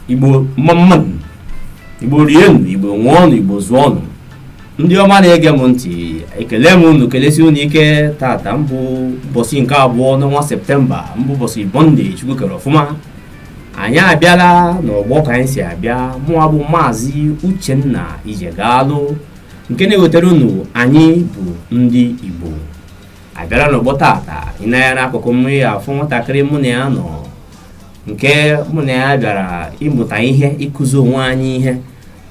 Igbo mma mma nụ, Igbo rienụ, Igbo ṅụọnụ, Igbo zụọnụ. Ndị ọma na-ege m ntị, ekele m unu, kelesi unu ike. Tata mbụ ụbọchị nke abụọ n'ọnwa Septemba, mbụ ụbọchị Mọnde. Chukwu kere ọfụma, anyị abịala n'ọgbọ ka anyị si abịa. Mụwa bụ Maazị Uchenna Ijegalụ, nke na-ewetara unu Anyị Bụ Ndị Igbo. Abịala n'ọgbọ tata. Ị na-anya n'akụkụ m, ya afụ nwatakịrị mụ na ya nọ, nke mụ na ya bịara ịmụta ihe, ịkụzi onwe anyị ihe,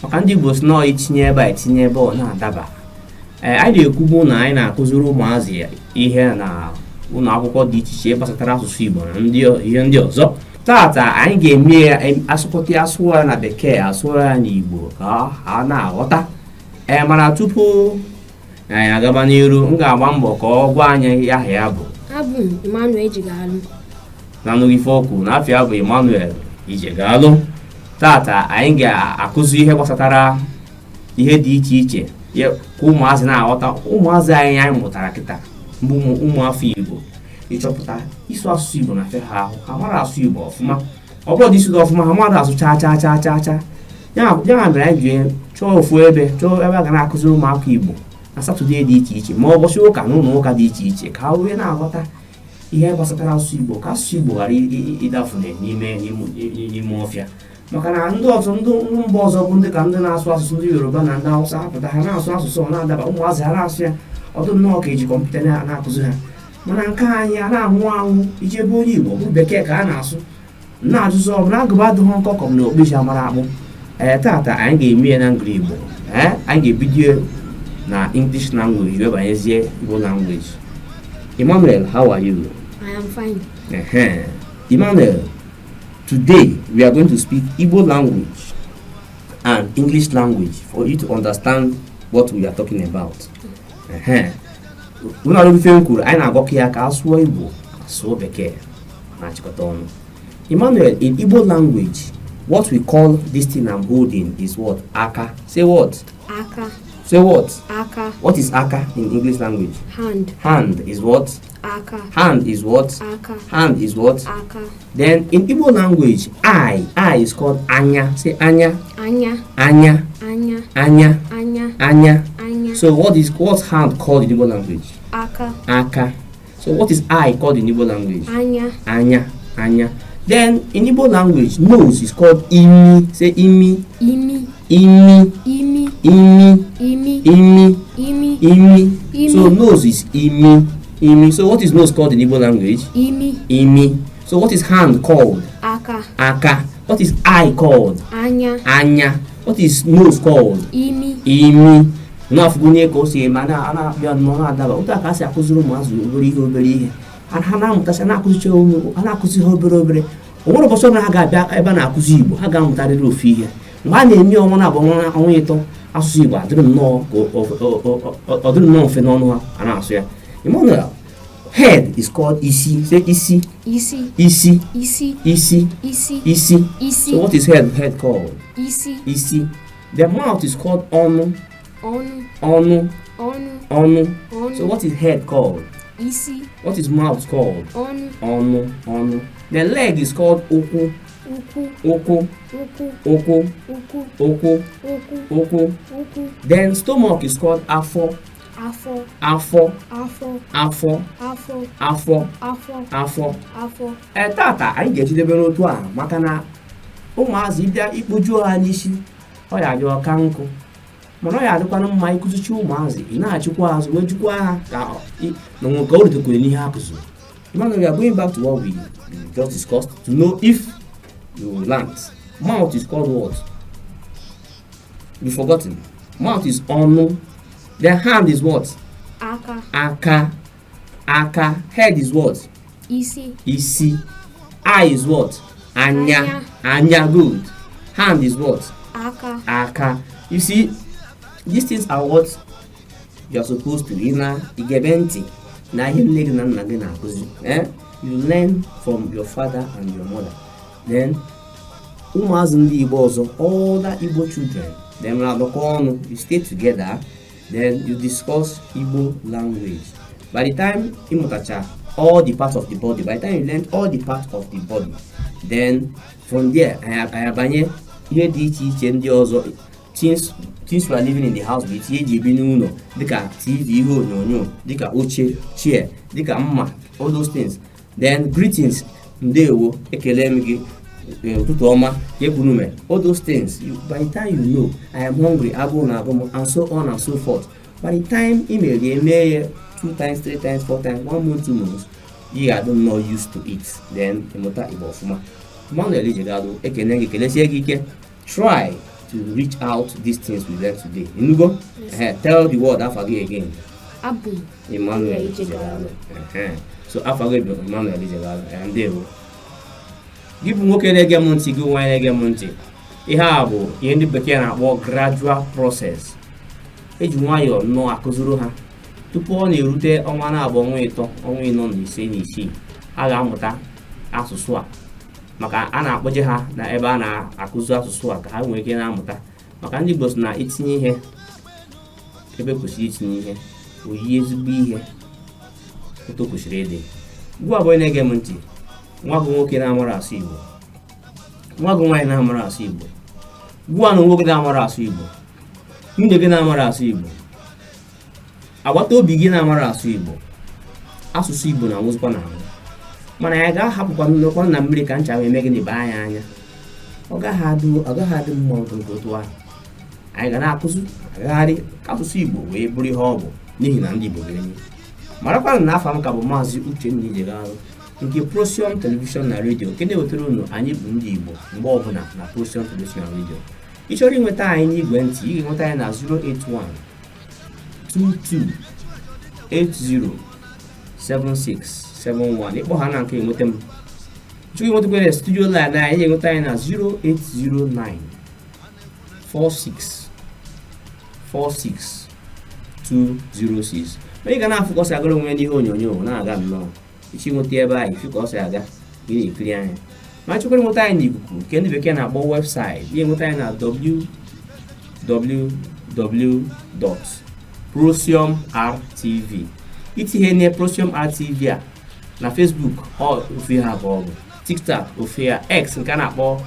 maka ndị Igbo si nọọ itinye ebe a, etinye ebe ọ na-adaba. Ee, anyị na-ekwubu na anyị na-akụziri ụmụazị ihe na ụlọ akwụkwọ dị iche iche gbasatara asụsụ Igbo na ndị ihe ndị ọzọ. Tata anyị ga-eme ya asụkọta ya, asụọ ya na Bekee, asụọ ya n'Igbo, ka ha na-aghọta. Ee, mana tupu anyị agaba n'iru, m ga-agba mbọ ka ọ gwa anyị aha ya bụ. Abụ m Emmanuel Ijegalụ. Na anụghị ife okwu na afa ya bụ Emmanuel Ijegalụ. Tata anyị ga-akụzi ihe gbasatara ihe dị iche iche ka ụmụazị na-aghọta. Ụmụazị anyị anyị mụtara kịta mbụ ụmụafọ Igbo, ịchọpụta ịsụ asụsụ Igbo na-afịa ha ahụ. Ha mara asụ Igbo ọfụma, ọ bụrụ dị isi ọfụma, ha mara asụ chaa chaa chaa chaa chaa. Ya mere anyị ji chọọ ofu ebe, chọọ ebe a ga na-akụziri ụmụaka Igbo na Satọde dị iche iche, ma ụbọchị ụka, na ụlọ ụka dị iche iche, ka ha wee na-aghọta ihe gbasatara asụsụ Igbo, ka asụsụ Igbo ghara ịdafune n'ime ọfịa. Maka na ndị ọzọ, ndị mba ọzọ, bụ ndị ka ndị na-asụ asụsụ ndị Yoruba na ndị Hausa, apụta, ha na-asụ asụsụ, ọ na-adaba. Ụmụazị ha na-asụ ya ọdụ nnọọ ka eji kọmputa na-akụzi ha. Mana nke anyị a na-anwụ anwụ. Ije ebe onye Igbo bụ Bekee ka a na-asụ, na-ajụzụ ọ bụ na agụba adịghị nkọ kọm na okpisi amara akpụ. Ee, tata anyị ga-eme ya na ngiri Igbo. Ee, anyị ga-ebido na English language wee banyezie Igbo language. Emmanuel, how are you? I am fine. Emmanuel, today we are going to speak Igbo language and English language for you to understand what we are talking about. Unu ọrụ ife m kwuru, anyị na-agwakọ ya ka a sụọ Igbo, asụọ Bekee, na-achịkọta ọnụ. Emmanuel, in Igbo language, what we call this thing I'm holding is what? Aka. Say what? Aka. Say what? Aka. What is aka in English language? Hand. Hand is what? Aka. Hand is what? Aka. Hand is what? Aka. Then in Igbo language, eye is called anya. Say anya. Anya. Anya. Anya. Anya. Anya. Anya. Anya. So what's hand called in Igbo language? Aka. Aka. So what is eye called in Igbo language? Anya. Anya. Anya. Then in Igbo language, nose is called imi. Say imi. Imi. Imi. Imi. Imi. Imi. Imi. Imi. Imi. Imi. So nose is imi. Imi. So what is nose called in Igbo language? Imi. Imi. So what is hand called? Aka. Aka. What is eye called? Anya. Anya. What is nose called? Imi. Imi. Na-afụgonye ka o si eme a na-akpịa nnọọ na-adaba. Otu a ka a si akụziri ụmụazị obere ihe, obere ihe ha na-amụtasị, na-akụzicha ụmụ a, na-akụzi ha obere obere. O nwere ụbọchị ọbụla ha ga-abịa ebe a na-akụzi Igbo, ha ga-amụtarịrị ofu ihe. Mgbe a na-eme ọnwa na abụọ, ọnwa ịtọ, asụsụ Igbo adịrị nnọọ ka ọ dịrị nnọọ mfe n'ọnụ ha, a na-asụ ya. Emmanuel, head is called isi. Say isi. Isi. Isi. Isi. Isi. Isi. Isi. Isi. So what is head called? Isi. Isi. The mouth is called ọnụ. Ọnụ. Ọnụ. Ọnụ. Ọnụ. Ọnụ. So what is head called? Isi. What is mouth called? Ọnụ. Ọnụ. Ọnụ. The leg is called ụkwụ. Ụkwụ. Ụkwụ. Ụkwụ. Ụkwụ. Ụkwụ. Ụkwụ. Ụkwụ. Ụkwụ. Ụkwụ. Then stomach is called afọ. Afọ. Afọ. Afọ. Afọ. Afọ. Afọ. Afọ. Afọ. Afọ. Ee, tata anyị ga-ejidebe n'otu a, maka na ụmụazị ịbịa ikpojuo ha n'isi, ọ ya adị ọka nkụ. Mana ọ ya adịkwanụ mma ịkụzichi ụmụazị, ị na-achịkwa azụ wee jikwa ha ka na onwe ka o ritekwere n'ihe a kụziri. Emmanuel, we are going back to what we just discussed to know if you learnt. Mouth is called what? You forgotten. Mouth is ọnụ. The hand is what? Aka. Aka. Aka. Head is what? Isi. Isi. Eye is what? Anya. Anya. Anya. Good. Hand is what? Aka. Aka. You see, these things are what you are supposed to. Ị na igebe ntị na ihe nne gị na nna gị na-akụzi. Eh? You learn from your father and your mother. Then ụmụazị ndị Igbo ọzọ, other Igbo children, then na-adọkọ ọnụ, you stay together, then you discuss Igbo language. By the time ịmụtacha all the parts of the body, by the time you learn all the parts of the body, Then from there anyị abanye ihe dị iche iche ndị ọzọ, things we are living in the house with, ihe eji ebi n'ụlọ, dịka TV, ihe onyonyo, dịka oche, chair, dịka mma, all those things. Then greetings, ndewo, ekele m gị, ụtụtụ ọma, ka ekwuru, all those things. By the time you know, "I am hungry," agụụ na agụ m, and so on and so forth. By the time ị mere ya, mee ya two times, three times, four times, one month, 2 months, ị ga-adị nnọọ used to it. Then ịmụta Igbo ọfụma. Emmanuel Ijegalụ ekene gị, kelesie gị ike. Try to reach out these things we learned today. Inugo? Ehe, tell the world afa gị again. Abụ m Emmanuel Ijegalụ. Ijegalụ. Ehe. So afa gị bụ Emmanuel Ijegalụ. Ndewo. Gị bụ nwoke na-ege m ntị, gị nwaanyị na-ege m ntị, ihe a bụ ihe ndị bekee na-akpọ gradual process. Eji nwayọọ nnọọ akụziri ha. Tupu ọ na-erute ọnwa na-abụ, ọnwa 3, ọnwa 4 na 5 na 6, ha ga-amụta asụsụ a, maka a na-akpọje ha na ebe a na-akụzi asụsụ a ka ha nwee ike na-amụta. Maka ndị Igbo sị na itinye ihe ebe kwesịrị itinye ihe, oyi ezigbo ihe otu o kwesịrị ịdị. Gwa bụ onye na-ege m ntị, nwa gị nwoke na-amara asụ Igbo, nwa gị nwaanyị na-amara asụ Igbo, gwa na nwoke na-amara asụ Igbo, nwunye gị na-amara asụ Igbo, agbata obi gị na-amara asụ Igbo, asụsụ Igbo na-anwụzikwa na anwụ. Mana ya ga-ahapụkwa nnukwu na mmiri ka ncha wee mee gịnị baa ya anya, ọ gaghị adị mma nke otu ahụ. Anyị ga na-akụzi agagharị ka asụsụ Igbo wee bụrụ ihe ọ bụ, n'ihi na ndị Igbo ga-enye. Marakwanụ na afa m ka bụ Maazị Uchenna Ijegalụ nke Procyon Television na Redio, nke na-ewetara unu Anyị Bụ Ndị Igbo mgbe ọbụla na Procyon Television na Redio. Ị chọrọ inweta anyị n'igwe ntị, ị ga-enweta anyị na 081 22 80 7671. Ịkpọ ha na nke enweta m. Chọrọ inwetakwa na studio line anyị, ga-enweta anyị na 0809 46 46 206. Onye ga na-afụ ka ọ si agara onwe ya n'ihe onyonyo na-aga nnọọ ichi nweta ebe anyị ifi ka ọ si aga, gị na-ekiri anya. Ma chọkwara nweta anyị n'ikuku nke ndị bekee na-akpọ website, ihe nweta anyị na www.procyonrtv. Itinye na Procyon RTV a na Facebook, ọ ofu ihe abụọ bụ TikTok, ofu ya X nke a na-akpọ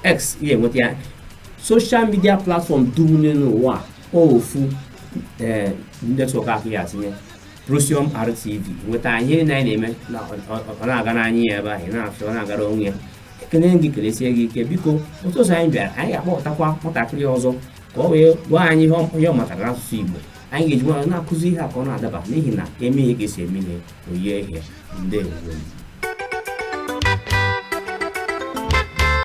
X, ihe enweta ya. Social media platform dum n'ụwa, ofu ee network ahụ ya atinye Procyon RTV, nweta anyị. Ihe na anyị na-eme ọ na-aga n'anya ya ebe ahụ, ị na-afịa, ọ na-agara onwe ya. Ekene gị, kelesie gị ike. Biko, otu ọzọ anyị bịara, anyị ga-akpọpụtakwa nwatakịrị ọzọ ka ọ wee gwa anyị ihe ọ matara n'asụsụ Igbo. Anyị ga-eji nwayọọ na-akụzi ihe a ka ọ na-adaba, n'ihi na eme ihe ka esi eme ihe oyie ihe. Ndewo.